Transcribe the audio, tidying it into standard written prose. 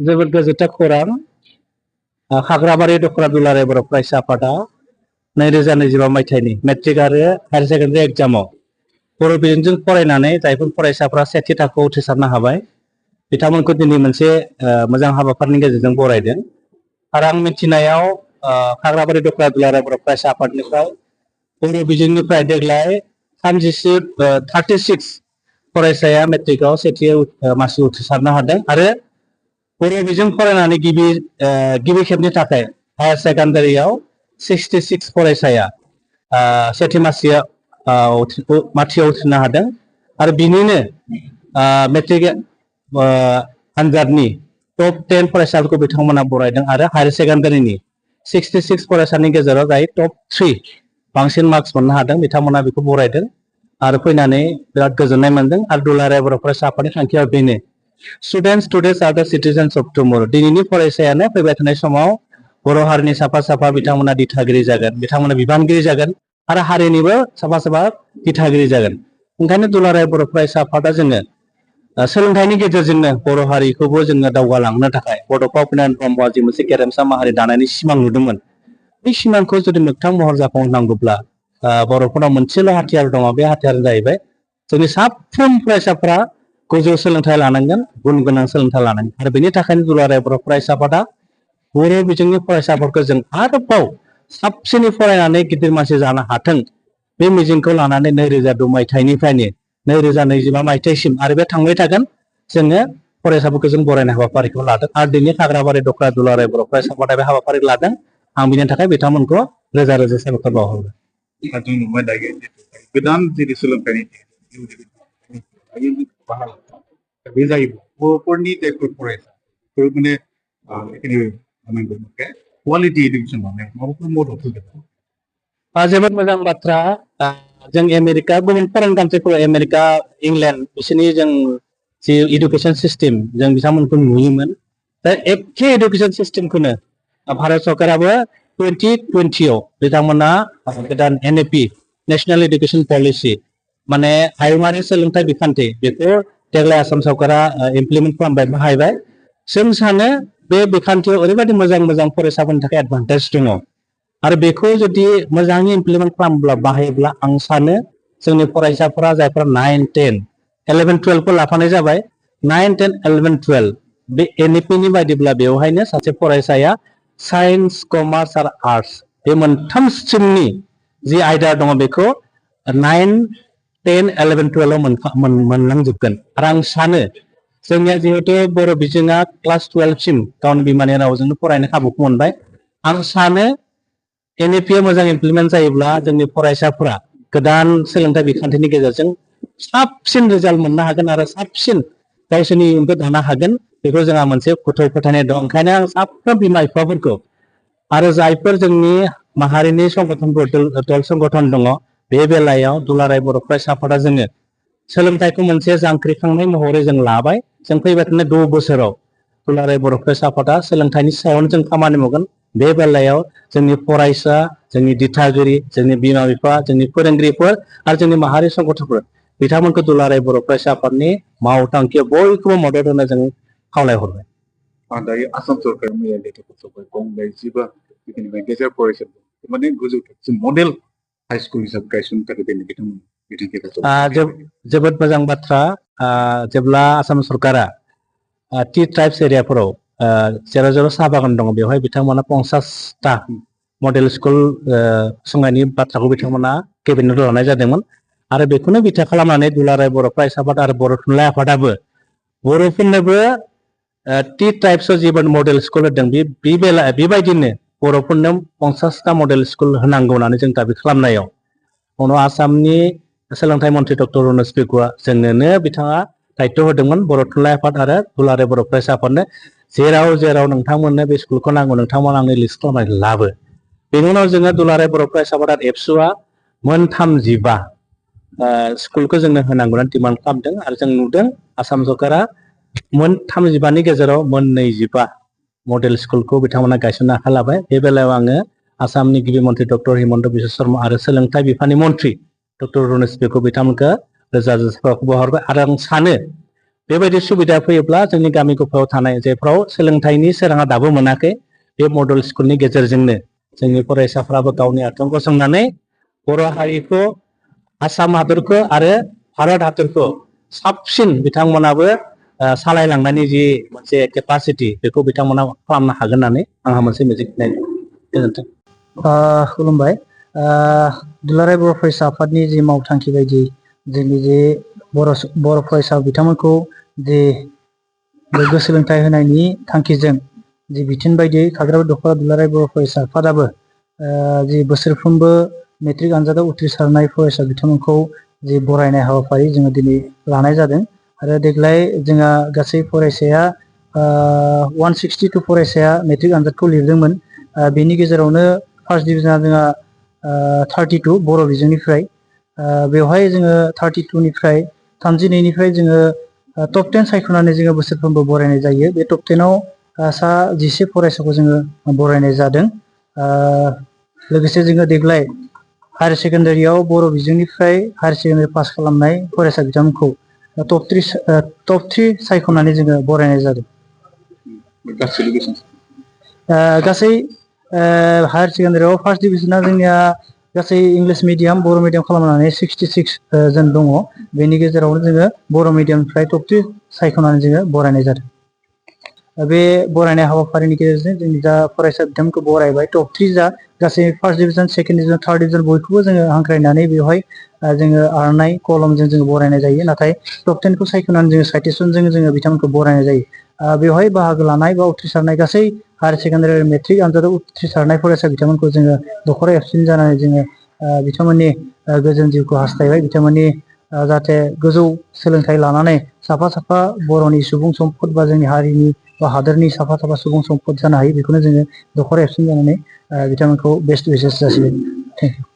जोबोद गोजोनथाव खौरां खाग्राबारि दख'रा दुलाराय बर' फरायसा आफादा 2025 मायथाइनि मेट्रिक आरो हायार सेकेन्डारि एग्जामाव बर' बिजोंजों फरायनानै जायफोर फरायसाफ्रा सेथि थाखोआव उथ्रिसारनो हाबाय बिथांमोनखौ दिनै मोनसे मोजां हाबाफारिनि गेजेरजों बरायदों आरो आं मिथिनायाव खाग्राबारि दख'रा दुलाराय बर' फरायसा आफादनिफ्राय बर' बिजोंनिफ्राय देग्लाय 36 फरायसाया मेट्रिकआव सेथि मासि उथ्रिसारनो हादों आरो बर' बिजों फरायनानै गिबि खेबनि थाखाय हायार सेकेन्डारियाव 66 फरायसाया सेथि माथियाव उथ्रिनो हादों आरो बिनिनो मेट्रिक आनजादनि टप 10 फरायसाफोरखौ बिथांमोना बरायदों आरो हायार सेकेन्डारिनि 66 फरायसानि गेजेराव जाय टप 3 बांसिन मार्क्स मोननो हादों बिथांमोना बेखौ बरायदों आरो फैनानै बिराद गोजोननाय मोनदों आरो दुलाराय बर' फरायसा आफादनि थांखिया बेनो स्टुडेन्ट्स टुडेस आर द सिटिजेन्स अफ टुमर' दिनैनि फरायसायानो फैबाय थानाय समाव बर' हारिनि साफा बिथांमोना दिथागिरि जागोन बिथांमोना बिबानगिरि जागोन आरो हारिनिबो साफा दिथागिरि जागोन ओंखायनो दुलाराय बर' फरायसा आफादा जोङो सोलोंथाइनि गेजेरजोंनो बर' हारिखौबो जोङो दावगालांनो थाखाय बड'फा उपेन्द्र ब्रह्मआ जि मोनसे गेरेमसा माहारि दानायनि सिमां नुदोंमोन बे सिमांखौ जुदि मोगथां महर जाफुंहोनांगौब्ला बर'फोरनाव मोनसेल' हाथियार दङ बे हाथियारानो जाहैबाय जोंनि साफ्रोम फरायसाफ्रा गोजौ सोलोंथाइ लानांगोन गुन गोनां सोलोंथाइ लानांगोन आरो बेनि थाखायनो दुलाराय बर' फरायसा आफादा बर' बिजोंनि फरायसाफोरखौ जों आरोबाव साबसिनै फरायनानै गिदिर मानसि जानो हाथों बे मिजिंखौ लानानै 2002 मायथाइनिफ्रायनो 2025 मायथाइसिम आरो बे थांबाय थागोन जोङो फरायसाफोरखौ जों बरायनाय हाबाफारिखौ लादों आरो दिनै खाग्राबारि दख'रा दुलाराय बर' फरायसा आफादा बे हाबाफारिखौ लादों आं बिनि थाखाय बिथांमोनखौ रोजा रोजा साबायखर बावहरो जों नुबाय दायो गोदान जेरै सोलोंथाइनि बे जायो बर'फोरनि जायफोर फरायसा माने क्वालिटि इडुकेसन लानायाव माबाफोर मदद होगोन जोबोद मोजां बाथ्रा जों आमेरिका गुबुन फरेन कान्ट्रिफोराव आमेरिका इंलेन्ड बिसोरनि जों जि इडुकेसन सिस्टेम जों बिथांमोनखौ नुयोमोन दा एखे इडुकेसन सिस्टेमखौनो भारत सरकाराबो 2020 बिथांमोना गोदान NEP नेशनेल एडुकेशन पलिसि माने हायुङारि सोलोंथाइ बिखान्थि बेखौ देग्लाय आसाम सरकारा इमप्लिमेन्ट खालामबाय बाहायबाय जों सानो बे बिखान्थियाव ओरैबायदि मोजां फरायसाफोरनि थाखाय एडभान्टेज दङ आरो बेखौ जुदि मोजाङै इमप्लिमेन्ट खालामब्ला बाहायोब्ला आं सानो जोंनि फरायसाफोरा जायफोरा 9, 10, 11, 12 खौ लाफानाय जाबाय 9, 10, 11, 12 बे NEP नि बायदिब्ला बेवहायनो सासे फरायसाया साइन्स कमार्स आरो आर्ट्स बे मोनथाम स्ट्रिमनि जि आयदा दङ बेखौ 9, 10, 11, 12 आव मोनलांजोबगोन आरो आं सानो जोंनिया जिहेतु बर' बिजोङा क्लास 12 सिम गावनि बिमानि रावजोंनो फरायनो खाबुखौ मोनबाय आं सानो NEP आ मोजां इमप्लिमेन्ट जायोब्ला जोंनि फरायसाफोरा गोदान सोलोंथाइ बिखान्थिनि गेजेरजों साबसिन रिजाल्ट मोननो हागोन आरो साबसिन गावसोरनि इयुनखौ दानो हागोन बेखौ जोंहा मोनसे गोथौ फोथायनाय दं ओंखायनो आं साफ्रोम बिमा बिफाफोरखौ आरो जायफोर जोंनि माहारिनि संगठनफोर दल संगठन दङ बे बेलायाव दुलाराय बर' फरायसा आफादा जोङो सोलोंथाइखौ मोनसे जांख्रिखांनाय महरै जों लाबाय जों फैबाय थानाय 2 बोसोराव दुलाराय बर' फरायसा आफादा सोलोंथाइनि सायावनो जों खामानि मावगोन बे बेलायाव जोंनि फरायसा जोंनि दिथागिरि जोंनि बिमा बिफा जोंनि फोरोंगिरिफोर आरो जोंनि माहारि संगठनफोर बिथांमोनखौ दुलाराय बर' फरायसा आफादनि मावथांखियाव बयखौबो मदद होनो जों खावलायहरबाय दायो आसाम सरकार मैया लेखाफोर गंबायजिबा बिदिनो गेजेर फरायसालि माने गोजौ थाखोसिम मडेल हाई स्कुल हिसाबै गायसननो थाखाय दिनै बिथांमोन जोबोद मोजां बाथ्रा जेब्ला आसाम सरकारा टी ट्राइब्स एरियाफोराव जेराव जेराव साहा बागान दङ बेवहाय बिथांमोना 50टा मडेल स्कुल फसंनायनि बाथ्राखौ बिथांमोना केबिनेटआव लानाय जादोंमोन आरो बेखौनो बिथा खालामनानै दुलाराय बर' फरायसा आफाद आरो बर' थुनलाइ आफादाबो बर'फोरनोबो टी ट्राइब्सआव जिबायदि मडेल स्कुल होदों बेबायदिनो बर'फोरनो 50टा मडेल स्कुल होनांगौ होननानै जों दाबि खालामनायाव उनाव आसामनि सोलोंथाइ मन्थ्रि डक्टर रनज पेगुआ जोंनोनो बिथाङा दायित्व होदोंमोन बर' थुनलाइ आफाद आरो दुलाराय बर' फरायसा आफादनो जेराव जेराव नोंथांमोननो बे स्कुलखौ नांगौ नोंथांमोना आंनो लिस्ट खालामनानै लाबो बेनि उनाव जोङो दुलाराय बर' फरायसा आफाद आरो एबसुआ मोन 35 स्कुलखौ जोंनो होनांगौ होननानै डिमान्ड खालामदों आरो जों नुदों आसाम सरकारा मोन 35 नि गेजेराव मोन 25 मडेल स्कुलखौ बिथांमोना गायसननो आखायाव लाबाय बे बेलायाव आङो आसामनि गिबि मन्थ्रि डक्टर हिमन्त बिश्व शर्मा आरो सोलोंथाइ बिफाननि मन्थ्रि डक्टर रनज पेगु बिथांमोनखौ रोजा रोजा साबायखर बावहरबाय आरो आं सानो बेबायदि सुबिदा फैयोब्ला जोंनि गामि गफायाव थानाय जेफ्राव सोलोंथाइनि सोराङा दाबो मोनाखै बे मडेल स्कुलनि गेजेरजोंनो जोंनि फरायसाफ्राबो गावनि आथिङाव गसंनानै बर' हारिखौ आसाम हादरखौ आरो भारत हादरखौ साबसिन बिथांमोनाबो सालायलांनायनि जि मोनसे केपासिटि बेखौ बिथांमोना खालामनो हागोन होननानै आंहा मोनसे मिजिंथिनाय दं। गोजोन्थों। खुलुमबाय। दुलाराय बर' फरायसा आफादनि जि मावथांखि बायदि जोंनि जे बर' फरायसा बिथांमोनखौ जे गोग्गो सोलोंथाइ होनायनि थांखिजों जि बिथोन बायदियै खाग्राव दख'रा दुलाराय बर' फरायसा आफादाबो जि बोसोरफ्रोमबो मेट्रिक आनजादाव उथ्रिसारनाय फरायसा बिथांमोनखौ जि बरायनाय हाबाफारि जोङो दिनै लानाय जादों आरो देग्लाय जोंहा गासै फरायसाया 162 फरायसाया मेट्रिक आनजादखौ लिरदोंमोन। बेनि गेजेरावनो फार्स्ट डिभिजना जोंहा 32 बर' बिजोंनिफ्राय बेवहाय जोङो 32 निफ्राय 32निफ्राय जोङो टप 10 सायख'नानै जोङो बोसोरफ्रोमबो बरायनाय जायो। बे टप 10आव सा 10 फरायसाखौ जोङो बरायनाय जादों। लोगोसे जोङो देग्लाय हायार सेकेण्डारियाव बर' बिजोंनिफ्राय हायार सेकेण्डारि पास खालामनाय फरायसा बिथांमोनखौ टप 3 सायख'नानै जोङो बरायनाय जादों। गासै हायार सेकेण्डारियाव फार्स्ट डिभिजना जोंनिया गासै इंलिश मिडियाम बर' मिडियाम खालामनानै 66 जन दङ। बेनि गेजेरावनो जोङो बर' मिडियामनिफ्राय टप 3 सायख'नानै जोङो बरायनाय जादों। बे बरायनाय हाबाफारिनि गेजेरजों जोंनि जा फरायसा बिथांमोनखौ बरायबाय टप 3 जा गासै first division second division third division बयखौबो जोङो हांख्रायनानै बेवहाय जोङो आर'नाइ कलमजों जोङो बरायनाय जायो। नाथाय टप 10खौ सायख'नानै जोङो साइटेसनजों जोङो बिथांमोनखौ बरायनाय जायो। बेवहाय बाहागो लानाय बा उथ्रिसारनाय गासै हायार सेकेण्डारि मेट्रिक आनजादाव उथ्रिसारनाय फरायसा बिथांमोनखौ जोङो दख'रा एबसुनि जानानै जोङो बिथांमोननि गोजोन जिउखौ हास्थायबाय। बिथांमोननि जाहाथे गोजौ सोलोंथाइ लानानै साफा साफा बर'नि सुबुं सम्पद बा जोंनि हारिनि बा हादोरनि साफा साफा सुबुं सम्पद जानो हायो बेखौनो जोङो दख'रा एबसुनि जानानै बिथांमोनखौ बेस्ट उइसेस जासिबाय। Thank U.